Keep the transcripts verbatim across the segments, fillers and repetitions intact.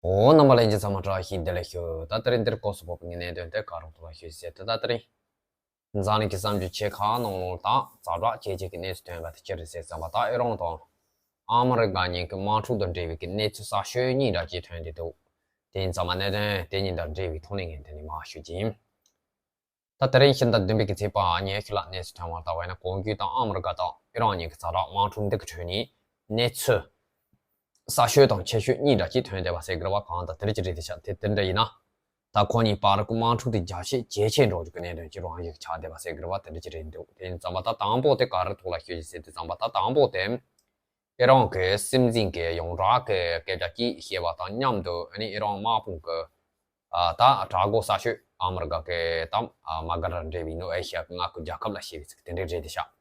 འོ། རྣམ་པ་ལྷན་རྒྱས་ཚང་མ་བཀྲ་ཤིས་བདེ་ལེགས་ཞུ། ད་དེ་རིང་འདིར་སྐོར་སུ་བབས་པའི་གནད་དོན་དེ་ག་རུ་ཐུག་ལ་ཞུ་ཟེར་ཏེ། ད་དེ་རིང་འཛམ་གླིང་གི་བསམ་རྒྱུ་ཆེ་ཁག་ནང་ལོགས་དང་ཛ་དྲག་ཇེ་ཆེ་གི་གནས་སུ་ཐོན་པ་དེ་ཅི་རེད་ཟེར་ཙམ་པ། ད་ཨི་རན་དང་ཨ་མི་རི་ཀ་གཉིས་ཀྱི་དམག་འཁྲུག་དང་འབྲེལ་བའི་གི་གནས་ཚུལ་གསར་ཤོས་གཉིས་འདྲ་ཅིག་ཐོན་བསྡད་འདུག་དེ་ཡིན་ཙང་མ་གནད་དོན་དེ་གཉིས་དང་འབྲེལ་བའི་ཐོག་ནས་ངས་དེ་ནས་མར་ཞུ་རྒྱུ་ཡིན། ད་དེ་རིང་ཕྱི་ཟླ་བདུན་པའི་གི་ཚེས་པ་ཉི་ཤུ་ལ་གནས་ཚུལ་ཐོན་པར་ལྟ་བ་ཡིན་ན། གོང་རྒྱུད་དང་ཨ་མི་རི་ཀ་དང་ཨི་རན་གཉིས་ཀྱི་ཛ་དྲག་དམག་འཁྲུག་འདི་གི་ཁྲོད་ནས་གནས་ཚུལ་གསར་ཤོས་དང་ཆེ་ཤོས་གཉིས་འདྲ་ཅིག་ཐོན་བསྡད་པ་ཟེར་གི་རེད་བ། གང་ལྟར་དེ་འདྲ་ཅིག་རེད་དེ་ཤག་དེ་དེ་འདྲ་ཡིན་ན། ད་ཁོ་གཉིས་བར་གྱི་དམག་འཁྲུག་དེ་རྒྱ་ཆེ་ཇེ་ཆེ་འགྲོ་རྒྱུ་གི་གནད་དོན་ཅིག་རང་ཞིག་ཆགས་བསྡད་པ་ཟེར་གི་རེད་བ། དེ་འདྲ་ཅིག་རེད་འདུག་དེ་ཡིན་ཙམ་པ་ད་དང་པོ་དེ་ག་རེ་ཐུག་ལ་ཞུ་ཞིག་ཟེར་དུས་ཙམ་པ། ད་དང་པོ་དེ་ཨི་རན་གྱི་སྲིད་འཛིན་གྱི་ཡོངས་གྲགས་ཀྱི་སྐད་ཆ་ཅིག་བཤད་པ་དང་མཉམ་དུ། ཨ་ནི་ཨི་རན་དམག་དཔུང་གི་ཨ་ད་དྲག་འགོ་གསར་ཤོས་ཨ་མི་རི་ཀ་གི་ད་དམག་སྒར་དང་འབྲེལ་བའི་ནུབ་ཨེ་ཤི་ཡ་གི་མངའ་ཁུལ་རྒྱལ་ཁབ་ལ་བཤད་པའི་ཚིག་དེ་འདྲ་རེད་དེ་ཤག་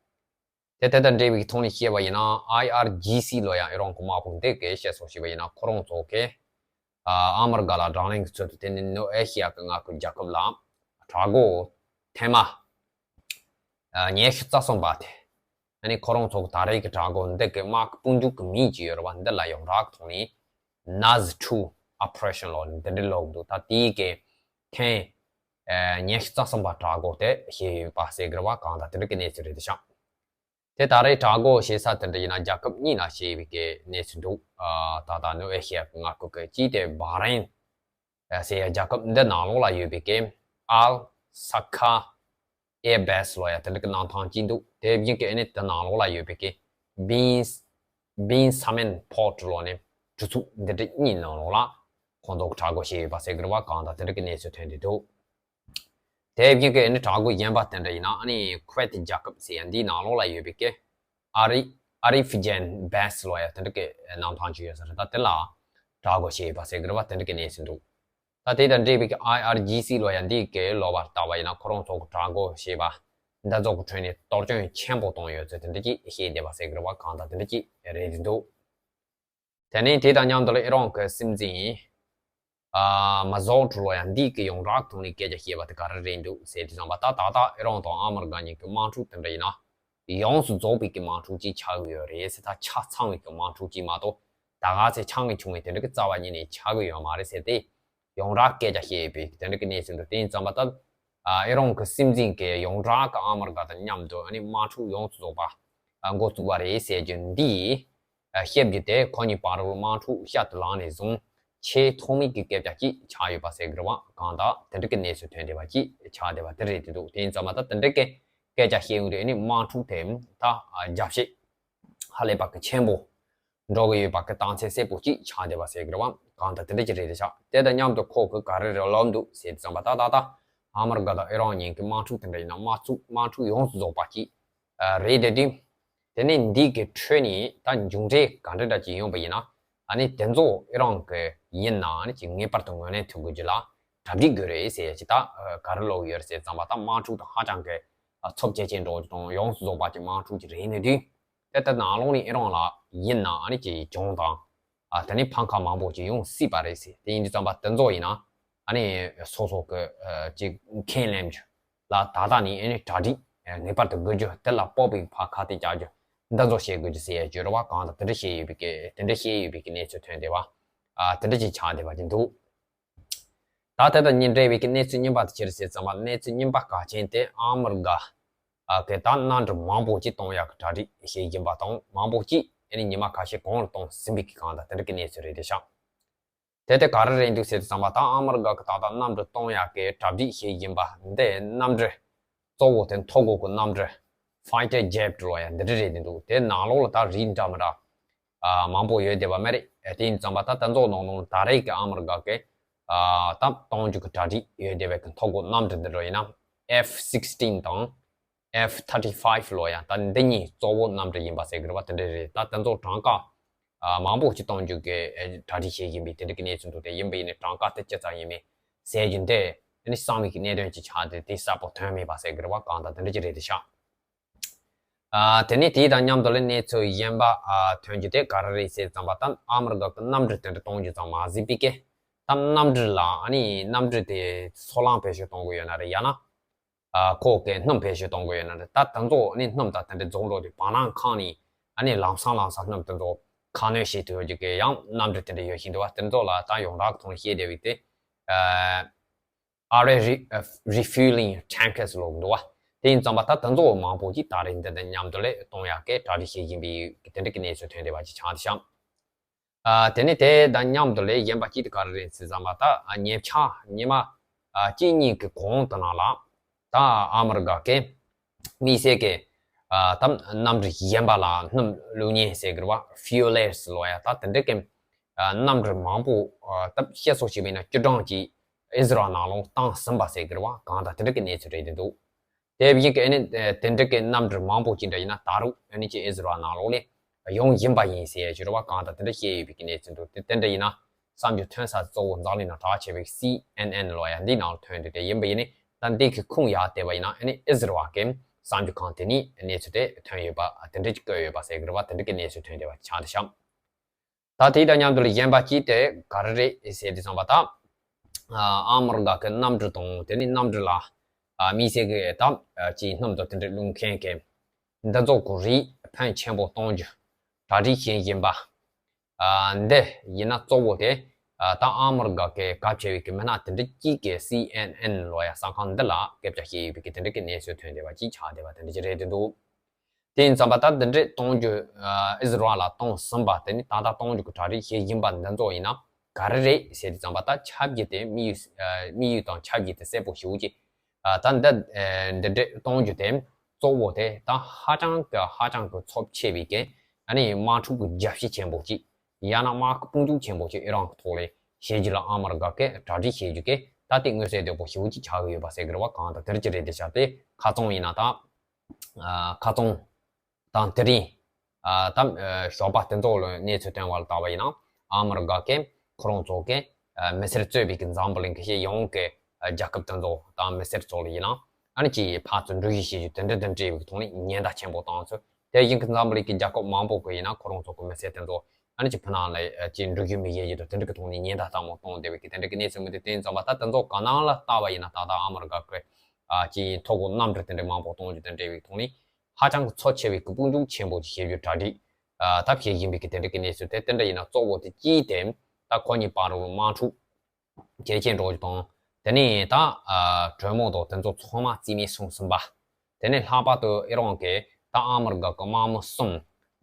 དེ་དེ་དང་འབྲེལ་བའི་ཐོག་ནས་བཤད་པ་ཡིན་ན། ཨའི་ཨར་ཇི་སི་ལོ་ཡ་ཨི་རན་གྱི་དམག་དཔུང་དེ་གས་བཤད་སོང་ཞེས་པ་ཡིན་ན། ཁོ་རང་ཚོ་གས་ཨ་ཨ་མི་རི་ཀ་ལ་དྲག་གནོན་གྱི་ཚུལ་དུ། དེ་ནི་ནུབ་ཨེ་ཤི་ཡ་གི་མངའ་ཁུལ་རྒྱལ་ཁབ་ལ་དྲག་འགོ་ཐེངས་མ་ཨ་ཉི་ཤུ་རྩ་གསུམ་པ་དེ། ཨ་ནི་ཁོ་རང་ཚོ་གི་ད་རེས་ཀྱི་དྲག་འགོ་འདི་གི་དམག་གི་དཔུང་འཇུག་གི་མིང་ཅིག་ཡོད་རེད་བ། འདི་ལ་ཡོངས་གྲགས་ཀྱི་ཐོག་ནས་ནཱ་ཛི་ཊུ་ཨོ་པ་རེ་ཤན་ལོ་འདི་འདྲ་ལབ་འདུག་ད་དེའི་གི་ཐེངས་ཨ་ཉི་ཤུ་རྩ་གསུམ་པ་དྲག་འགོ་དེ་བྱས་ཡོད་པ་ཟེར་གི་རེད་བ། གང་ལྟར་དེ་འདྲ་གི་གནས་ཚུལ་རེད་དེ་ཤག་དེ་ད་རེས་དྲག་འགོ་བྱེད་ས་དེ་འདྲ་ཡིན་ན་རྒྱལ་ཁབ་གཉིས་ལ་བྱས་པའི་གི་གནས་ཚུལ་འདུག་ཨ་ད་ལྟ་ནུབ་ཨེ་ཤི་ཡ་གི་མངའ་ཁུལ་གི་གཅིག་དེ་བྷ་རེན་ཟེར་ཡ་རྒྱལ་ཁབ་འདི་ནང་ལོགས་ལ་ཡོད་པའི་གི་ཨལ་ས་ཁ་ཨེར་བེ་སི་ལོ་ཡ་དེ་འདྲ་གི་གནམ་ཐང་གཅིག་འདུག་དེ་བཞིན་གི་ཨ་ནི་དེ་ནང་ལོགས་ལ་ཡོད་པའི་གི་བིན་བིན་སཱ་མན་པོར་ཊི་ལོ་ནི་གྲུ་ཚུགས་འདི་འདྲ་གཉིས་ནང་ལོགས་ལ་ཁོང་ཚོ་གི་དྲག་འགོ་བྱས་ཡོད་པ་ཟེར་གི་རེད་བ། གང་ལྟར་དེ་འདྲ་གི་གནས་ཚུལ་ཐོན་བསྡད་འདུག་དེ་བཞིན་གི་ཨ་ནི་དྲག་འགོ་གཞན་པ་དེ་འདྲ་ཡིན་ན། ཨ་ནི་ཁུ་ཝེད་རྒྱལ་ཁབ་ཟེར་ཡ་འདིའི་ནང་ལོགས་ལ་ཡོད་པའི་གི་ཨ་རི་ཨ་རི་ཕི་ཇན་བེ་སི་ལོ་ཡ་དེ་འདྲ་གི་གནམ་ཐང་ཅིག་ཡོད་ས་རེད། ད་དེ་ལ་དྲག་འགོ་བྱས་ཡོད་པ་ཟེར་གི་རེད་བ། དེ་འདྲ་གི་གནས་ཚུལ་འདུག་ད་དེ་དང་འབྲེལ་བའི་གི་ཨའི་ཨར་ཇི་སི་ལོ་ཡ་འདིའི་གི་ལོ་བར་ལྟ་བ་ཡིན་ན། ཁོ་རང་ཚོ་གི་དྲག་འགོ་བྱས་པ་འདི་ཚོ་གི་ཁྲོད་ནས་གཏོར་སྐྱོན་ཆེན་པོ་བཏང་ཡོད་ཚུལ་དེ་འདྲ་ཅིག་བཤད་བསྡད་པ་ཟེར་གི་རེད་བ། གང་ལྟར་དེ་འདྲ་ཅིག་རེད་འདུག་དེ་ནས་དེ་དང་མཉམ་དུ་ལ་ཨི་རན་གྱི་སྲིད་འཛིན་ཨ་མ་ཟོ་ཊུ་ལོ་ཡ་འདི་གི་ཡོངས་གྲགས་ཐོག་ནས་སྐད་ཆ་བཤད་པ་དེ་ག་རེ་རེད་འདུག་ཟེར་དུས་ཙམ་པ། ད་ད་ལྟ་ཨི་རན་དང་ཨ་མི་རི་ཀ་གཉིས་ཀྱི་དམག་འཁྲུག་དེ་འདྲ་ཡིན་ན་ཡོངས་སུ་རྫོགས་པའི་གི་དམག་འཁྲུག་ཅིག་ཆགས་ཀྱི་ཡོད་རེད་ཟེར། ད་ཆ་ཚང་བའི་གི་དམག་འཁྲུག་ཅིག་མ་གཏོགས་ད་ག་ཚད་ཆུང་ངུ་ཆུང་ངུ་དེ་འདྲ་གི་རྩ་བ་ཉིད་ནས་ཆགས་ཀྱི་ཡོད་མ་རེད་ཟེར་ཏེ། ཡོངས་གྲགས་སྐད་ཆ་བཤད་ཡོད་པའི་དེ་འདྲ་གི་གནས་ཚུལ་འདུག་དེ་ཡིན་ཙམ་པ་ད་ཨ་ཨི་རན་གྱི་སྲིད་འཛིན་གྱིས་ཡོངས་གྲགས་ཀྱི་ཨ་མི་རི་ཀ་དང་མཉམ་དུ་ཨ་ནི་དམག་འཁྲུག་ཡོངས་སུ་རྫོགས་པ་ཨ་འགོ་བཙུགས་པ་རེད་ཟེར་རྒྱུ་འདི་ཨ་བཤད་རྒྱུ་དེ་ཁོ་གཉིས་བར་དུ་དམག་འཁྲུག་བཤད་དུ་ལངས་ནས་བཟུང་ཆེས་ཐོག་མའི་གི་སྐད་ཆ་ཅིག་ཆགས་ཡོད་པ་ཟེར་གི་རེད་བ། གང་ལྟར་དེ་འདྲ་གི་གནས་ཚུལ་ཐོན་བསྡད་པ་ཅིག་ཆགས་བསྡད་པ་དེ་རེད་དེ་འདུག་དེ་ཡིན་ཙམ་པ་ད་དེ་འདྲ་གི་སྐད་ཆ་བཤད་ཡོང་དུས་ཨ་ནི་དམག་འཁྲུག་དེ་ད་ཨ་རྒྱ་བཤད་ཧ་ལས་པ་གི་ཆེན་པོ་འགྲོ་གི་ཡོད་པ་གི་རྟགས་མཚན་གསལ་པོ་ཅིག་ཆགས་བསྡད་པ་ཟེར་གི་རེད་བ། གང་ལྟར་དེ་འདྲ་ཅིག་རེད་དེ་ཤག་དེ་དང་མཉམ་དུ་ཁོ་གི་ག་རེ་རེད་ལབ་འདུག་ཟེར་དུས་ཙམ་པ། ད་ད་ད་ཨ་མི་རི་ཀ་དང་ཨི་རན་གཉིས་ཀྱི་དམག་འཁྲུག་དེ་འདྲ་ཡིན་ན་དམག་འཁྲུག་དམག་འཁྲུག་ཡོངས་སུ་རྫོགས་པ་ཅིག་ཨ་རེད་དེ་དུས། དེ་ནས་འདི་གི་ཁྲོད་ནས་ད་མཇུག་འབྲས་ག་འདྲ་འདྲ་ཅིག་ཡོང་པ་ཡིན་ན། ཨ་ནི་དེ་ཚོ་ཨི་རན་གྱི་ཡིན་ན་ཨ་ནི་ཅིག་ངེས་པར་དུ་ངོས་ལེན་ཐུབ་དགོས་རྒྱུ་ལ་གྲ་སྒྲིག་དགོས་རེད་ཟེར་ཡ་ཅིག་ད་ག་རེ་ལབ་ཡོད་རེད་ཟེར་ཙམ་པ། ད་དམག་འཁྲུག་དང་ཧ་ཅང་གི་ཚབས་ཆེ་ཆེ་འགྲོ་རྒྱུ་དང་ཡོངས་སུ་རྫོགས་པ་ཅིག་དམག་འཁྲུག་ཅིག་རེད་ནས་དུས། དེ་ལྟར་ནང་ལོགས་ནས་ཨི་རན་ལ་ཡིན་ན་ཨ་ནི་ཅིག་གྱོང་དང་ཨ་དེ་ནས་ཕམ་ཁ་མང་པོ་ཅིག་ཡོང་སྲིད་པ་རེད་ཟེར། དེ་ཡིན་དུས་ཙམ་པ་དེ་ཚོ་ཡིན་ན་ཨ་ནི་སོ་སོ་གི་ཨ་ཅིག་ཁས་ལེན་རྒྱུ་ལ་ད་ལྟ་ནས་ཨ་ནི་གྲ་སྒྲིག་ངེས་པར་དུ་དགོས་རྒྱུ། དེ་ལ་དཔག་པའི་ཕར་ཁ་གཏད་བཅག་རྒྱུ་འདི་ཚོ་བྱེད་དགོས་རྒྱུ་ཟེར་ཡ་བརྗོད་རེད་བ། གང་ལྟར་དེ་འདྲ་བཤད་ཡོད་པའི་གི་དེ་འདྲ་བཤད་ཡོད་པའི་གི་གནས་ཚུལ་ཐོན་བསྡད་པ་ཨ་དེ་འདྲ་ཅིག་ཆགས་བསྡད་པ་ཅིག་འདུག་ད་དེ་དང་འབྲེལ་བའི་གི་གནས་ཚུལ་རྙིང་པ་དེ་ཅི་རེད་ཟེར་ཙམ་པ། གནས་ཚུལ་རྙིང་པ་གལ་ཆེན་དེ་ཨ་མི་རི་ཀ་ཨ་གི་ད་གནམ་གྲུ་མང་པོ་ཅིག་གཏོང་ཡག་གི་གྲ་སྒྲིག་བྱེད་བཞིན་པ་དང་། མང་པོ་ཅིག་ཨ་ནི་ཉི་མ་ཁ་ཤས་གོང་ལ་གཏོང་ཟིན་པའི་གི་གང་ལྟར་དེ་འདྲ་གི་གནས་ཚུལ་རེད་དེ་ཤག་དེ་དེ་ག་རེ་རེད་འདུག་ཟེར་དུས་ཙམ་པ། ད་ཨ་མི་རི་ཀ་གི་ད་ལྟ་གནམ་གྲུ་གཏོང་ཡག་གི་གྲ་སྒྲིག་བྱེད་བཞིན་པ་འདི་གནམ་གྲུ་གཙོ་བོ་དེ་མཐོ་སྒོ་གི་གནམ་གྲུ་ཕའི་ཊར་ཇེཊ་ལབ་ཡ་འདི་འདྲ་རེད་དེ་འདུག་དེ་ནང་ལོགས་ལ་ད་རིགས་འདྲ་མི་འདྲ་ཨ་མང་པོ་ཡོད་བསྡད་པ་མ་རེད། དེ་ཡིན་ཙམ་པ་ད་དེ་ཚོ་ནང་ནང་ད་རེས་ཀྱི་ཨ་མི་རི་ཀ་གི་ཨ་ད་གཏོང་རྒྱུ་གི་གྲ་སྒྲིག་ཡོད་བསྡད་པའི་གི་མཐོ་སྒོ་གནམ་གྲུ་འདི་འདྲ་ཡིན་ན་ཨེཕ་སིག་སི་ཊིན་དང་ཨེཕ་ཐར་ཊི་ཕའིབ་ལབ་ཡ་ད་འདི་གཉིས་གཙོ་བོ་གནམ་གྲུ་ཡིན་པ་ཟེར་གི་རེད་བ། དེ་འདྲ་རེད། ད་དེ་ཚོ་གྲངས་ཀ་ཨ་མང་པོ་ཅིག་གཏོང་རྒྱུ་གི་ཨ་གྲ་སྒྲིག་བྱེད་བཞིན་པའི་དེ་འདྲ་གི་གནས་ཚུལ་འདུག་དེ་ཡིན་པ་ཡིན་ནའི་གྲངས་ཀ་དེ་ཅི་ཙམ་ཡིན་མིན་ཟེར་རྒྱུ་འདི་ཨ་ནི་གསང་བའི་གི་གནད་དོན་ཅིག་ཆགས་ཏེ་དེ་གསལ་པོ་ཐོན་མེད་པ་ཟེར་གི་རེད་བ། གང་ལྟར་དེ་འདྲ་ཅིག་རེད་དེ་ཤག་ཨ་དེ་ནས་དེའི་དང་མཉམ་དུ་ལ་གནས་ཚུལ་གཞན་པ་ཨ་ཐོན་རྒྱུ་དེ་ག་རེ་རེད་ཟེར་ཙམ་པ། ད་ཨ་མི་རི་ཀ་གི་གནམ་གྲུ་དེ་འདྲ་གཏོང་རྒྱུ་ཙམ་མ་ཟད་པའི་གི་ད་གནམ་གྲུ་ལ་ཨ་ནི་གནམ་གྲུ་དེ་སོལ་རླངས་བེད་སྤྱོད་གཏོང་གི་ཡོད་ན་རེད། ཡང་ན་ཨ་ཁོ་གི་སྣུམ་བེད་སྤྱོད་གཏོང་གི་ཡོད་ན་རེད། ད་དེ་ཚོ་ཨ་ནི་སྣུམ་དང་དེ་འདྲ་རྫོགས་འགྲོ་དུས་བང་རིམ་ཁག་ནས་ཨ་ནི་ལམ་སང་ལམ་སང་སྣུམ་དེ་ཚོ་ ཁ་སྣོན་བྱེད་ཐུབ་ཡག་གི་ཡང་གནམ་གྲུ་དེ་འདྲ་ཡོད་བཞིན་འདུག་བ། དེ་ཚོ་ལ་ད་ཡོངས་གྲགས་ཐོག་ནས་བཤད་བསྡད་པའི་དེ་ཨ་array re- refueling tankers ལབ་འདུག་བ། དེ་ཡིན་ཙང་པ་ད་དེ་ཚོ་མང་པོ་ཅིག་ད་རེས་འདི་དང་མཉམ་དུ་ལས་གཏོང་ཡག་གི་གྲ་སྒྲིག་བྱེད་བཞིན་པའི་དེ་འདྲ་གི་གནས་ཚུལ་ཐོན་བསྡད་པ་ཅིག་ཆགས་འདུག་བྱ། ཨ་དེ་ནས་དེ་དང་མཉམ་དུ་ལས་གཞན་པ་གཅིག་དེ་ག་རེ་རེད་ཟེར་ཙམ་པ་ད་ཨ་ཉེ་ཆར་ཉི་མ་ཨ་གཅིག་གཉིས་ཀྱི་གོང་དུ་ནང་ལ་ད་ཨ་མི་རི་ཀ་གི་དམིགས་བསལ་གྱི་ཨ་ད་གནམ་གྲུ་གཞན་པ་ལ་སྣུམ་བླུག་མཁན་ཟེར་གི་རེད་བ། ཕིའུ་ལེ་སི་ལབ་ཡག་ད་དེ་འདྲ་གི་ཨ་གནམ་གྲུ་མང་པོ་ཨ་ད་བཤད་སྲོལ་ཞིག་མིན་ན་བཅུ་གྲངས་ཀྱིས་ཨི་ཟི་རལ་ནང་ལོགས་བཏང་ཟིན་པ་ཟེར་གི་རེད་བ། གང་ལྟར་དེ་འདྲ་གི་གནས་ཚུལ་རེད་འདུག་དེ་བཞིན་གྱི་ཨ་ནི་དེ་འདྲ་གི་གནམ་གྲུ་མང་པོ་ཅིག་འདྲ་ཡིན་ན་ད་རུང་ཨ་ནི་ཅིག་ཨི་ཟི་རལ་ནང་ལོགས་ནས་ཡོང་བཞིན་པ་ཡིན་ཟེར་ཡ་ཅིག་རེད་བ། གང་ལྟར་དེ་འདྲ་བཤད་ཡོད་པའི་གི་གནས་ཚུལ་འདུག་དེ་དེ་འདྲ་ཡིན་ན་བསམ་རྒྱུ་ཐོན་ས་གཙོ་བོ་འཛམ་གླིང་ནང་གྲགས་ཆེ་བའི་སི་ཨེན་ཨེན་ལབ་ཡག་འདི་ནང་ལ་ཐོན་འདུག་དེ་ཡིན་པ་ཡིན་ནི་ད་འདི་གི་ཁུངས་ཡར་བལྟས་པ་ཡིན་ན་ཨ་ནི་ཨི་ཟི་རལ་གི་གསར་འགྱུར་ཁང་དེ་ནས་གནས་ཚུལ་དེ་ཐོན་ཡོད་པ་དེ་འདྲ་ཅིག་བཀོད་ཡོད་པ་ཟེར་གི་རེད་བ། དེ་འདྲ་གི་གནས་ཚུལ་ཐོན་བསྡད་པ་ཆགས་འདུག་བྱ། ད་དེ་དང་མཉམ་དུ་ལ་གཞན་པ་གཅིག་དེ་ག་རེ་རེད་ཟེར་དུས་ཙམ་པ་ད། ཨ་མི་རི་ཀ་གི་གནམ་གྲུ་དང་དེ་ནས་གནམ་གྲུ་ལ་ཨ་དམིགས་བསལ་གྱི་ད་ཅིག་སྣུམ་དང་དེ་འདྲ་བླུག་མཁན་གྱི་འདི་ཚོ་གི་རིགས་ཕོན་ཆེན་པོ་གཏོང་རྒྱུ་གྲ་སྒྲིག་བྱེད་བཞིན་པ། ཨ་འདི་ཡིན་ན་གཙོ་བོ་དེ་ཨ་ད་ཨ་མི་རི་ཀ་གི་གལ་ཆེ་བའི་གི་མི་སྣ་དེ་འདྲ་གཅིག་གིས་སི་ཨེན་ཨེན་ལབ་ཡག་གསར་ཁང་འདི་ལ་སྐད་ཆ་བཤད་ཡོད་པའི་གི་དེ་འདྲ་གི་གནས་ཚུལ་ཐོན་བསྡད་པ་ཅིག་ཆགས་བསྡད་པ་དེ་འདྲ་ཅིག་རེད་འདུག་དེ་ཡིན་ཙམ་པ་ད་འདི་འདྲས་གཏོང་རྒྱུ་ཨ་ཨི་ཟི་རལ་ལ་གཏོང་ཟིན་པ་དེ་ནི་ད་ལྟ་གཏོང་རྒྱུ་གི་གྲ་སྒྲིག་བྱེད་བཞིན་པ་འདི་ཚོ་ཡིན་ན་ག་རེ་རེད་ཟེར་དུས་ཙམ་པ་ད་ཆབ་ཀྱི་དེ་དམིགས་ཡུལ་ཨ་དམིགས་ཡུལ་དང་ཆབ་ཀྱི་དེ་གསལ་པོ་ཞེ་པོ་ཅིག་ཨ་ད་འདི་ཨ་འདི་འདྲས་གཏོང་རྒྱུ་དེ་གཙོ་བོ་དེ་ད་ཧ་ཅང་གི་ཧ་ཅང་གི་ཚབས་ཆེ་བའི་གི་ཨ་ནི་དམག་འཁྲུག་གི་རྒྱབ་བཤིག་ཆེན་པོ་ཅིག་ཡང་ན་དམག་གི་དཔུང་འཇུག་ཆེན་པོ་ཅིག་ཨི་རན་གི་ཐོག་ལ་བྱེད་རྒྱུ་ལ་ཨ་མི་རི་ཀ་གི་གྲ་སྒྲིག་བྱེད་རྒྱུ་གི་ད་དེ་མངོན་གསལ་དོད་པོ་ཞེ་པོ་ཅིག་ཆགས་ཀྱི་ཡོད་པ་ཟེར་གི་རེད་བ། གང་ལྟར་དེ་འདྲ་ཅིག་རེད་དེ་བྱ། དེ་ཁ་ཚང་ཡིན་ན་ད། ཨ་ཁ་ཚང་དང་དེ་རིང་ཨ་ད་ཨ་ཞོགས་པ་དེ་ཚོ་ལ་གནས་ཚུལ་ཐོན་པ་ལ་བལྟས་པ་ཡིན་ན་ཨ་མི་རི་ཀ་གིས་ཁོ་རང་ཚོ་གི་ཨ་མི་སེར་གཙོས་པའི་གི་འཛམ་བུ་གླིང་གི་ཕྱི་ཡོངས་ཀྱི་ཨ་རྒྱལ་ཁབ་དེ་ཚོ་དང་མི་སེར་ཚོ་ལ་ཡིན་ན་ཨ་ནི་ཅིག་ཕར་ཚུར་འགྲུལ་བཞུད་བྱེད་རྒྱུ་དེ་འདྲ་དང་འབྲེལ་བའི་ཐོག་ནས་ཉེན་བརྡ་ཆེན་པོ་བཏང་ཚུལ། དེ་བཞིན་གྱི་འཛམ་བུ་གླིང་གི་རྒྱལ་ཁབ་མང་པོ་གི་ཡིན་ན་ཁོ་རང་ཚོ་གི་མི་སེར་དེ་ཚོ་ཨ་ནི་ཅིག་ཕུ་ནང་ལ་ཨ་ཅིག་འགྲུལ་བཞུད་མི་བྱེད་རྒྱུ་དང་དེ་འདྲ་གི་ཐོག་ནས་ཉེན་བརྡ་ལྟ་མོ་བཏང་བསྡད་པའི་གི་དེ་འདྲ་གི་གནས་ཚུལ་མི་འདུག་དེ་ཡིན་ཙམ་པ་ད་དེ་ཚོ་ག་ནང་ལ་བལྟས་པ་ཡིན་ན་ད་ལྟ་ཨ་མི་རི་ཀ་གི་ཨ་ཅིག་ཐོག་གི་གནམ་གྲུ་དེ་འདྲ་མང་པོ་གཏོང་རྒྱུ་དང་འབྲེལ་བའི་ཐོག་ནས་ཧ་ཅང་གི་ཚབས་ཆེ་བའི་གི་དཔུང་འཇུག་ཆེན་པོ་ཅིག་བྱེད་རྒྱུ་གྲ་སྒྲིག་ཨ་ད་བྱེད་བཞིན་པའི་གི་དེ་འདྲ་གི་གནས་ཚུལ་དེ་དེ་འདྲ་ཡིན་ན་གཙོ་བོ་དེ་གཅིག་དེ་ད་ཁོ་གཉིས་བར་དུ་དམག་འཁྲུག་ཇེ་ཆེར་འགྲོ་རྒྱུ་དང་། དེ་ནས་ད་ཨ་གྲོས་མོལ་དང་དེ་ཚོ་ཚང་མ་རྩིས་མེད་སོང་ཟིན་པ། དེ་ནས་ལྷག་པར་དུ་ཨི་རན་གྱིས་ད་ཨ་མི་རི་ཀ་གི་དམག་མི་གསུམ་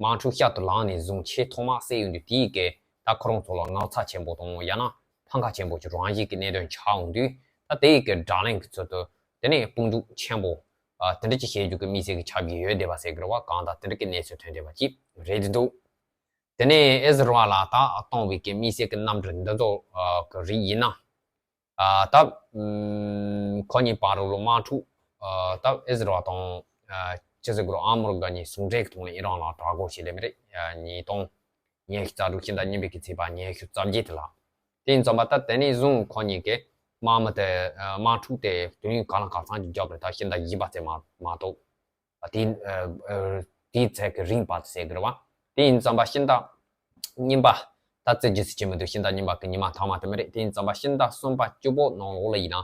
དམག་འཁྲུག་བསྐྱར་དུ་ལངས་ནས་བཟུང་ཆེས་ཐོག་མར་བསད་ཡོང་དུས་དེའི་གི་ད་ཁོ་རང་ཚོ་ལ་ངོ་ཚ་ཆེན་པོ་དང་ཡང་ན་ཕམ་ཁ་ཆེན་པོ་ཅིག་རང་བཞིན་གྱི་གནད་དོན་ཆགས་ཡོང་དུས་ད་དེའི་གི་དགྲ་ལན་གྱི་ཚུལ་དུ་དེ་ནས་དཔུང་འཇུག་ཆེན་པོ་ཨ་དེ་འདྲ་ཅིག་བྱེད་རྒྱུ་གི་དམིགས་བསལ་གྱི་ཆབ་ཀྱི་ཡོད་བསྡད་པ་ཟེར་གི་རེད་བ། གང་ལྟར་དེ་འདྲ་གི་གནས་ཚུལ་ཐོན་བསྡད་པ་ཅིག་རེད་འདུག་དེ་ནས་ཨི་ཟི་རལ་ལ་ད་གཏོང་བའི་གི་དམིགས་བསལ་གྱི་གནམ་གྲུ་འདི་ཚོ་ཨ་གི་རིགས་ཡིན་ན། ཨ་ད་ཨམ་ཁོ་གཉིས་བར་དུ་དམག་འཁྲུག་ཨ་ད་ཨི་ཟི་རལ་དང་ཨ་ཅི་ཟེར་དགོས་རེད། ཨ་མི་རི་ཀ་གཉིས་ཟུང་འབྲེལ་གྱི་ཐོག་ནས་ཨི་རན་ལ་དགྲ་སྒོ་ཞིག་སླེབས་པ་རེད། ཨ་ཉིས་སྟོང་ཉི་ཤུ་རྩ་དྲུག་ཕྱི་ཟླ་གཉིས་པའི་གི་ཚེས་པ་ཉི་ཤུ་རྩ་བརྒྱད་དེ་ལ། དེ་ཡིན་ཙམ་པ་ད་དེ་ནས་བཟུང་ཁོ་གཉིས་ཀྱི་དམག་མི་དེ་ཨ་དམག་འཁྲུག་དེ་དུས་ཡུན་ག་ལ་ག་ཚང་ཅིག་བརྒྱབ་པ་རེད། ད་ཕྱི་ཟླ་བཞི་པ་ཙམ་མ་མ་གཏོགས། དེའི་ཨ་ཨ་དེའི་ཚད་ཀྱི་རིང་བར་དུ་ཟེར་གི་རེད་བ། དེ་ཡིན་ཙམ་པ་ཕྱི་ཟླ་གཉིས་པ་ད་ཙི་ཇི་སི་ཅི་མི་འདུག་ཕྱི་ཟླ་གཉིས་པ་གི་ཉི་མ་མཐའ་མ་དེ་མ་རེད། དེ་ཡིན་ཙམ་པ་ཕྱི་ཟླ་གསུམ་པ་བཅུ་པོ་ནང་ལོགས་ལ་ཡིན་ན་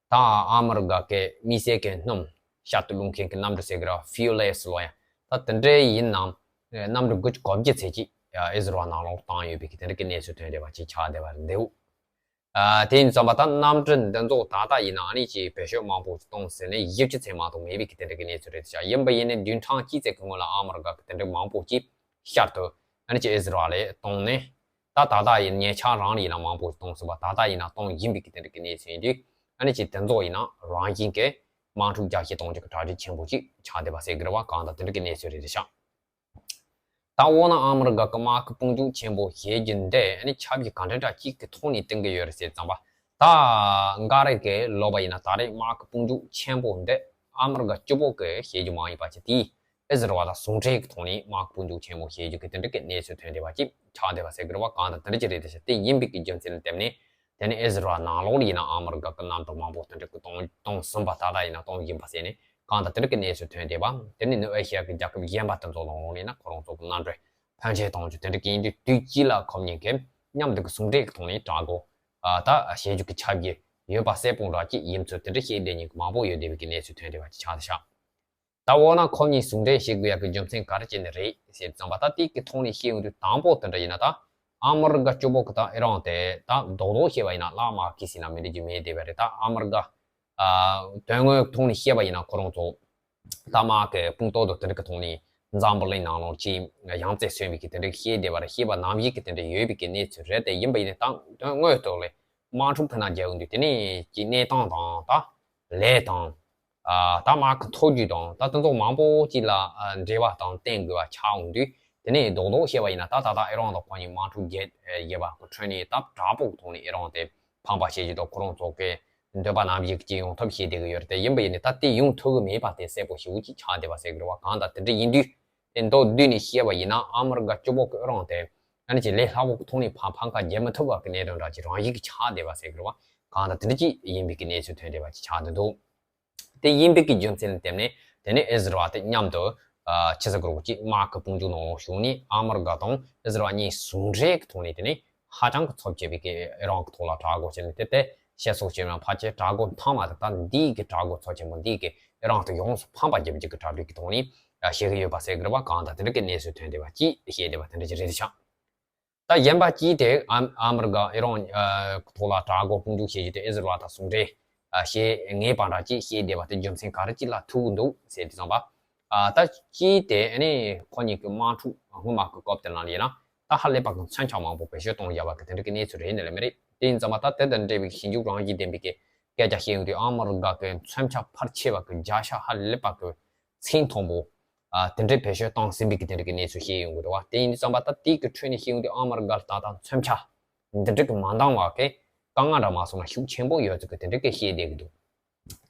ད་ཨ་མི་རི་ཀ་གི་དམིགས་བསལ་གྱི་སྣུམ་ཤར་དུ་བླུག་མཁན་གྱི་གནམ་གྲུ་ཟེར་གི་རེད་བ། ཕིའུ་ལེ་སི་ལབ་ཡ་ད་དེ་འདྲའི་ཡིན་ནའང་གནམ་གྲུ་དགུ་བཅུ་གོ་བརྒྱད་ཙམ་ཅིག་ཨི་ཟི་རལ་ནང་ལོགས་བཏང་ཡོད་པའི་གི་དེ་འདྲ་གི་གནས་ཚུལ་ཐོན་བསྡད་པ་ཅིག་ཆགས་བསྡད་པ་རེད་འདུག་ཨ་དེ་ཡིན་ཙམ་པ་ད་གནམ་གྲུ་འདི་ཚོ་ད་ལྟ་ཡིན་ན་ཨ་ནི་ཅིག་བེད་སྤྱོད་མང་པོ་ཞིག་གཏོང་ཟིན་ནས་བཞི་བཅུ་ཙམ་མ་གཏོགས་མེད་པའི་གི་དེ་འདྲ་གི་གནས་ཚུལ་རེད་ཤག་ཡིན་པ་ཡིན་ནའི་བདུན་ཕྲག་གཅིག་ཙམ་གི་སྔོན་ལ་ཨ་མི་རི་ཀ་གི་དེ་འདྲ་མང་པོ་ཅིག་ཤར་དུ་ཨ་ནི་ཅིག་ཨི་ཟི་རལ་ལ་གཏོང་ནས་ད་ད་ལྟ་ཡིན་ཉེ་ཆར་རང་ལ་ཡིན་ན་མང་པོ་ཞིག་གཏོང་ཟིན་པ། ད་ལྟ་ཡིན་ན་གཏོང་བཞིན་པའི་གི་དེ་འདྲ་གི་གནས་ཚུལ་ཡིན་དུས་ཨ་ནི་ཅིག་དེ་ཚོ་ཡིན་ན་རང་བཞིན་གྱི་དམག་འཁྲུག་རྒྱག་བྱེད་གཏོང་རྒྱུ་གི་གྲ་སྒྲིག་ཆེན་པོ་ཅིག་ཆགས་བསྡད་པ་ཟེར་གི་རེད་བ། གང་ལྟར་དེ་འདྲ་གི་གནས་ཚུལ་རེད་ཤག་ད་འོ་ན་ཨ་མི་རི་ཀ་གི་དམག་གི་དཔུང་འཇུག་ཆེན་པོ་བྱེད་རྒྱུ་འདི་ཨ་ནི་ཆབ་ཀྱི་ག་འདྲ་འདྲ་གཅིག་གི་ཐོག་ནས་བཏིང་གི་ཡོད་རེད་ཟེར་ཙམ་པ། ད་འགའ་རེ་གིས་ལབ་པ་ཡིན་ན་ད་རེས་དམག་གི་དཔུང་འཇུག་ཆེན་པོ་འདི་ཨ་མི་རི་ཀ་གཅིག་པོ་གིས་བྱེད་རྒྱུ་མ་ཡིན་པ་ཅིག་དེས་ཨི་ཟི་རལ་དང་ཟུང་འབྲེལ་གྱི་ཐོག་ནས་དམག་གི་དཔུང་འཇུག་ཆེན་པོ་བྱེད་རྒྱུ་གི་དེ་འདྲ་གི་གནས་ཚུལ་ཐོན་བསྡད་པ་ཅིག་ཆགས་བསྡད་པ་ཟེར་གི་རེད་བ། གང་ལྟར་དེ་འདྲ་ཅིག་རེད་དེ་ཤག་དེ་ཡིན་པའི་གི་རྒྱུ་མཚན་ལ་བརྟེན་ནས་དེ་ནས་ཨི་ཟི་རལ་ནང་ལོགས་ལ་ཡིན་ན་ཨ་མི་རི་ཀ་གི་གནམ་གྲུ་མང་པོ་དེ་འདྲ་གི་གཏོང་གཏོང་ཟིན་པ་ད་ལྟ་ཡིན་ན་གཏོང་བཞིན་པ་ཟེར་ནས་གང་ལྟར་དེ་འདྲ་གི་གནས་ཚུལ་ཐོན་བསྡད་པ། དེ་ནས་ནུབ་ཨེ་ཤི་ཡ་གི་རྒྱལ་ཁབ་གཞན་པ་དེ་ཚོ་ནང་ལོགས་ལ་ཡིན་ན་ཁོ་རང་ཚོ་གི་གནམ་གྲུ་ཕོན་ཆེ་གཏོང་རྒྱུ་དེ་འདྲ་གི་ཡིན་དུས་དུས་གཅིག་ལ་ཁོ་གཉིས་ཀས་མཉམ་དུ་གི་ཟུང་འབྲེལ་གྱི་ཐོག་ནས་དྲག་གོ་ཨ་ད་བྱེད་རྒྱུ་གི་ཆབ་ཀྱི་ཡོད་པ་གསལ་པོ་འདྲ་ཅིག་ཡིན་ཚུལ་དེ་འདྲ་བཤད་བསྡད་མཁན་གི་མང་པོ་ཡོད་བསྡད་པའི་གི་གནས་ཚུལ་ཐོན་བསྡད་པ་ཅིག་ཆགས་བསྡད་ཤག་ད་འོ་ན་ཁོ་གཉིས་ཟུང་འབྲེལ་བྱེད་དགོས་ཡག་གི་རྒྱུ་མཚན་ག་རེ་བྱས་ནས་རེད་ཟེར་ཙམ་པ། ད་དེ་གི་ཐོག་ནས་བཤད་ཡོང་དུས་དང་པོ་དེ་འདྲ་ཡིན་ན། ད་ཨ་མི་རི་ཀ་གཅིག་པོ་གི་ད་ཨི་རན་དེ་ད་རྡོག་རྡོག་བཤད་པ་ཡིན་ན་ལག་མ་གི་ཟིན་ན་མི་འགྲིག་རྒྱུ་མེད་བསྡད་པ་རེད། ད་ཨ་མི་རི་ཀ་ཨ་དོན་དངོས་ཐོག་ནས་བཤད་པ་ཡིན་ན་ཁོ་རང་ཚོ་ད་མ་གི་དཔུང་རྡོག་དང་དེ་འདྲ་གི་ཐོག་ནས་འཛམ་བུ་གླིང་ནང་ལོགས་ཀྱི་ཡང་རྩེ་སོན་པའི་གི་དེ་འདྲ་གི་བཤད་བསྡད་པ་རེད། བཤད་པ་ནམ་ཞིག་གི་དེ་འདྲ་ཡོད་པའི་གི་གནས་ཚུལ་རེད། དེ་ཡིན་པ་ཡིན་ན་ད་དོན་དངོས་ཐོག་ལ་དམག་འཁྲུག་ཐ་ན་རྒྱག་ཡོང་དུས་དེ་ནས་ཀྱི་གནས་སྟངས་དང་ད་ལས་དང་། ཨ་ད་མ་གི་ཐོ་རྒྱུ་དང་ད་དེ་ཚོ་མང་པོ་ཅིག་ལ་ཨ་འབྲེལ་བ་དང་བསྟེན་དགོས་པ་ཆགས་ཡོང་དུས། དེ་ནས་རྡོག་རྡོག་བཤད་པ་ཡིན་ན་ད་ད་ལྟ་ཨི་རན་དང་ཁོ་གཉིས་དམག་འཁྲུག་རྒྱག་རྒྱག་པ་གི་ཁྲོད་ནས་ད་དྲག་པོ་གི་ཐོག་ནས་ཨི་རན་དེ་ཕམ་པ་བྱེད་རྒྱུ་དང་ཁོ་རང་ཚོ་གི་འདོད་པ་ནམ་ཞིག་ཅིག་ཡོང་ཐབས་བྱེད་བསྡད་ཀྱི་ཡོད་རེད། དེ་ཡིན་པ་ཡིན་ནའི་ད་དེ་ཡོང་ཐུབ་ཀྱི་མེད་པ་དེ་གསལ་པོ་ཞེ་པོ་ཅིག་ཆགས་བསྡད་པ་ཟེར་གི་རེད་བ། གང་ལྟར་དེ་འདྲ་ཡིན་དུས་དེ་མདོར་བསྡུས་ནས་བཤད་པ་ཡིན་ན་ཨ་མི་རི་ཀ་གཅིག་པོ་གི་ཨི་རན་དེ་ཨ་ནི་ཅིག་ལས་སླ་པོ་གི་ཐོག་ནས་ཕམ་ཕམ་ཁ་རྒྱག་མི་ཐུབ་པ་གི་གནད་དོན་འདྲ་ཅིག་རང་བཞིན་གྱིས་ཆགས་བསྡད་པ་ཟེར་གི་རེད་བ། གང་ལྟར་དེ་འདྲ་ཅིག་ཡིན་པའི་གི་གནས་ཚུལ་ཐོན་བསྡད་པ་ཅིག་ཆགས་བསྡད་འདུག་དེ་ཡིན་པའི་གི་རྒྱུ་མཚན་ལ་བརྟེན་ནས་དེ་ནས་ཨི་ཟི་རལ་དེ་མཉམ་དུ་ཨ་ཆི་ཟེར་དགོས་རེད་ཅིག་དམག་གི་དཔུང་འཇུག་ནང་ལོགས་ཞུགས་ནས་ཨ་མི་རི་ཀ་དང་ཨི་ཟི་རལ་གཉིས་ཟུང་འབྲེལ་གྱི་ཐོག་ནས་དེ་ནས་ཧ་ཅང་གི་འཚབ་ཆེ་བའི་གི་ཨི་རན་གྱི་ཐོག་ལ་དྲག་རྒོལ་བྱས་ནས་དེ་དེ་བཤད་སྲོལ་ཆེ་བ་ཕལ་ཆེར་དྲག་རྒོལ་མཐའ་མ་དེ་ད་འདིའི་གི་དྲག་རྒོལ་ཚབས་ཆེན་པོ་འདིའི་གི་ཨི་རན་དེ་ཡོངས་སུ་ཕམ་པ་རྒྱབ་རྒྱུ་གི་གྲ་སྒྲིག་གི་ཐོག་ནས་ཨ་བྱེད་ཀྱི་ཡོད་པ་ཟེར་གི་རེད་བ། གང་ལྟར་དེ་འདྲ་གི་གནས་ཚུལ་ཐོན་བསྡད་པ་ཅིག་བཤད་བསྡད་པ་དེ་འདྲ་ཅིག་རེད་ཤག་ད་གཞན་པ་གཅིག་དེ་ཨ་ཨ་མི་རི་ཀ་ཨི་རན་ཨ་ཐོག་ལ་དྲག་རྒོལ་དཔུང་འཇུག་བྱེད་རྒྱུ་དེ་ཨི་ཟི་རལ་དང་ཟུང་འབྲེལ་ཨ་བྱེད་ངེས་པ་འདྲ་ཅིག་བཤད་བསྡད་པ་དེ་རྒྱུ་མཚན་ག་རེ་ཅིག་ལ་ཐུག་གི་འདུག་ཟེར་དུས་ཙམ་པ། ཨ་ད་གཅིག་དེ་ཨ་ནི་ཁོ་གཉིས་ཀྱི་དམག་འཁྲུག་སྔོན་མ་གི་སྐབས་དེ་ནང་ལ་ཡིན་ན་ད་ཧ་ལས་པ་གི་མཚོན་ཆ་མང་པོ་བེད་སྤྱོད་གཏོང་བཞག་པ་གི་དེ་འདྲ་གི་གནས་ཚུལ་རེད་ནི་ལ་མི་རེད། དེ་ཡིན་ཙམ་པ་ད་དེ་དང་འབྲེལ་བའི་ཞིབ་འཇུག་རང་བཞིན་ལྡན་པའི་གི་སྐད་ཆ་བཤད་ཡོང་དུས་ཨ་མི་རི་ཀ་གི་མཚོན་ཆ་ཕལ་ཆེ་བ་གི་བརྒྱ་ཆ་ཧ་ལས་པ་གི་ཚད་མཐོན་པོ་ཨ་དེ་འདྲའི་བེད་སྤྱོད་བཏང་ཟིན་པའི་གི་དེ་འདྲ་གི་གནས་ཚུལ་བཤད་ཡོང་གི་འདུག་བ། དེ་ཡིན་དུས་ཙམ་པ་ད་དེའི་གི་ཁྲོད་ནས་བཤད་ཡོང་དུས་ཨ་མི་རི་ཀ་ལ་ད་ལྟ་མཚོན་ཆ་འདི་འདྲ་གི་མ་འདང་བ་གི་དཀའ་ངལ་འདྲ་མ་སོང་ན་ཤུགས་ཆེན་པོ་ཡོད་ཚུལ་གི་དེ་འདྲ་གི་བཤད་བསྡད་གི་འདུག་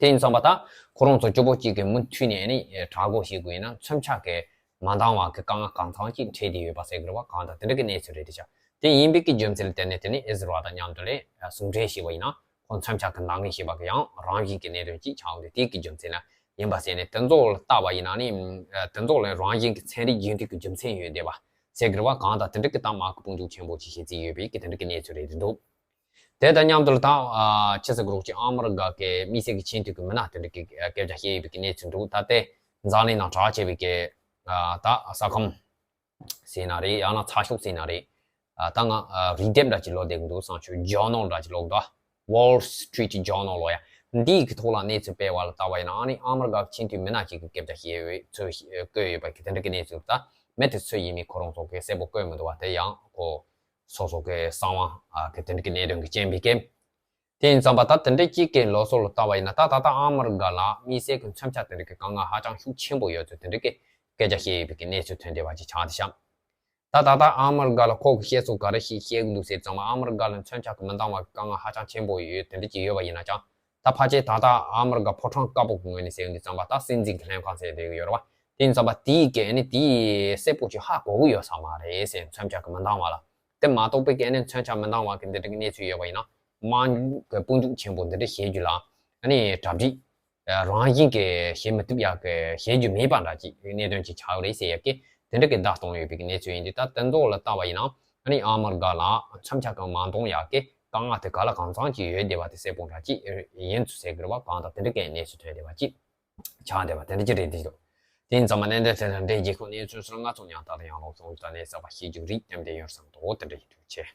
དེ་ཡིན་ཙམ་པ་ད་ཁོ་རང་ཚོ་གཅིག་པོ་གཅིག་གི་མུ་མཐུད་ནས་ཨ་ནི་དྲག་རྒོལ་བྱེད་དགོས་ཡིན་ན་མཚོན་ཆ་གི་མ་འདང་བ་གི་དཀའ་ངལ་གང་འཚམ་ཅིག་འཕྲད་བསྡད་ཡོད་པ་ཟེར་གི་རེད་བ། གང་ལྟར་དེ་འདྲ་གི་གནས་ཚུལ་རེད་དེ་ཤག་དེ་ཡིན་པའི་གི་རྒྱུ་མཚན་ལ་བརྟེན་ནས་དེ་ནི་ཨི་ཟི་རལ་དང་མཉམ་དུ་ལས་ཟུང་འབྲེལ་བྱས་པ་ཡིན་ན་ཁོང་མཚོན་ཆ་གི་འདང་ངེས་བྱེད་པ་གི་ཡང་རང་བཞིན་གྱི་གནད་དོན་ཅིག་ཆགས་འོང་དུས་དེ་གི་རྒྱུ་མཚན་ལ་ཡིན་པ་ཟེར་ནས། དེ་ཚོ་ལ་བལྟ་བ་ཡིན་ན་ནི་དེ་ཚོ་ལ་རང་བཞིན་གྱི་ཚན་རིག་རྒྱུན་མཐུད་ཀྱི་རྒྱུ་མཚན་ཡོད་བསྡད་པ་ཟེར་གི་རེད་བ། གང་ལྟར་དེ་འདྲ་གི་ད་དམག་གི་དཔུང་འཇུག་ཆེན་པོ་ཅིག་བྱེད་རྩིས་ཡོད་པའི་གི་དེ་འདྲ་གི་གནས་ཚུལ་རེད་འདུག་དེ་དང་མཉམ་དུ་ལ་ད་ཨ་ཆི་ཟེར་དགོས་རེད་ཅིག་ཨ་མི་རི་ཀ་གི་དམིགས་བསལ་གྱི་ཆེས་མཐོའི་གི་མི་སྣ་དེ་འདྲ་གི་སྐད་ཆ་བཤད་ཡོད་པའི་གི་གནས་ཚུལ་འདུག་ད་ལྟའི་འཛམ་གླིང་ནང་གྲགས་ཆེ་བའི་གི་ཨ་ད་ས་ཁམས་ཟེར་ན་རེད། ཡང་ན་ཚགས་ཤོག་ཟེར་ན་རེད། ཨ་ད་ང་ཨ་རིགས་དེབ་འདྲ་ཅིག་ཀློག་བསྡད་ཀྱི་འདུག་བསམ་བྱུང་། ཇོར་ནལ་འདྲ་ཅིག་ཀློག་འདུག Wall Street Journal ལོ་ཡ། འདིའི་གི་ཐོག་ལ་གནས་ཚུལ་སྤེལ་བ་ལ་བལྟ་བ་ཡིན་ན་ཨ་ནི་ཨ་མི་རི་ཀ་གི་ཆེས་མཐོའི་མི་སྣ་ཅིག་གི་སྐད་ཆ་བཤད་ཡོད་ཚུལ་བཀོད་ཡོད་པ་གི་དེ་འདྲ་གི་གནས་ཚུལ། ད་མི་དེ་སུ་ཡིན་མིན་ཁོ་རང་ཚོ་གི་གསལ་པོ་བཀོད་མི་འདུག་བ། དེ་ཡང་ཁོ་སོ་སོ་གི་གསང་བ་ཨ་གི་དེ་འདྲ་གི་གནད་དོན་གི་རྐྱེན་པས་ཀྱི། དེ་ཡིན་ཙམ་པ་ད་དེ་འདྲའི་གཅིག་གི་ལོ་སོ་ལ་བལྟ་བ་ཡིན་ན་ད་ད་ལྟ་ཨ་མི་རི་ཀ་ལ་དམིགས་བསལ་གྱི་མཚོན་ཆ་དེ་འདྲ་གི་དཀའ་ངལ་ཧ་ཅང་ཤུགས་ཆེན་པོ་ཡོད་ཚུལ་དེ་འདྲ་གི་སྐད་ཆ་བཤད་ཡོད་པའི་གི་གནས་ཚུལ་ཐོན་བསྡད་པ་ཅིག་ཆགས་བསྡད་ཤག་ད་ད་ལྟ་ཨ་མི་རི་ཀ་ལ་ཁོ་གི་བཤད་སྲོལ་ག་རེ་ཞིག་བཤད་གི་འདུག་ཟེར་ཙམ་པ་ཨ་མི་རི་ཀ་ལ་མཚོན་ཆ་གི་མི་འདང་བ་གི་དཀའ་ངལ་ཧ་ཅང་ཆེན་པོ་ཡོད་དེ་འདྲ་ཅིག་ཡོད་པ་ཡིན་ན་ཀྱང་། ད་ཕལ་ཆེར་ད་ལྟ་ཨ་མི་རི་ཀ་ཕོ་བྲང་དཀར་པོ་གི་ངོས་ནས་ཟེར་གི་འདུག་ཙམ་པ་ད་སྲིད་འཛིན་གི་ལྷན་ཁང་ཟེར་བསྡད་གི་ཡོད་རེད་བ། དེ་ཡིན་ཙམ་པ་དེའི་གི་ཨ་ནི་དེ་གསལ་པོ་ཅིག་ཧ་གོ་གི་ཡོད་ས་མ་རེད་ཟེར། མཚོན་ཆ་གི་མི་འདང་བ་ལ། དེ་མ་གཏོགས་པའི་གི་ཨ་ནི་མཚོན་ཆ་མི་འདང་བ་གི་འདི་འདྲ་གི་གནས་ཚུལ་ཡོད་པ་ཡིན་ན། དམག་གི་དཔུང་འཇུག་ཆེན་པོ་འདི་འདྲ་བྱེད་རྒྱུ་ལ་ཨ་ནི་གྲ་སྒྲིག་རང་བཞིན་གྱི་བྱེད་མི་ཐུབ་ཡག་གི་བྱེད་རྒྱུ་མེད་པ་འདྲ་ཅིག་གནད་དོན་ཅིག་ཆགས་ཡོད་རེད་ཟེར་ཡག་གི་དེ་འདྲ་གི་བརྡ་གཏོང་ཡོད་པའི་གི་གནས་ཚུལ་ཡིན་དུས། ད་དེ་ཚོ་ལ་བལྟ་བ་ཡིན་ན་ཨ་ནི་ཨ་མི་རི་ཀ་ལ་མཚོན་ཆ་གང་མ་འདང་ཡག་གི་དཀའ་ངལ་དེ་ག་ལ་གང་འཚམ་ཅིག་ཡོད་བསྡད་པ་དེ་གསལ་པོ་འདྲ་ཅིག་ཡིན་ཚུལ་ཟེར་གི་རེད་བ། གང་ལྟར་དེ་འདྲ་གི་གནས་ཚུལ་ཐོན་བསྡད་པ་ཅིག་ཆགས་བསྡད་པ་དེ་འདྲ་ཅིག་རེད་འདུག་དེ་ཡིན་ཙམ་པ་གནད་དོན་དེ་དང་འབྲེལ་རྗེས་ཁོ་གནས་ཚུལ་སོགས་ང་ཚོ་ཉང་ལྟ་དང་ཡང་ལོག་སོང་ད་ནས་གསར་པ་ཤེས་རྒྱུ་རིགས་ལྟེམ་ལྡན་ཡོད་བསམ་དོ། དེ་འདྲ་ཡིན་དུས་ཆེ།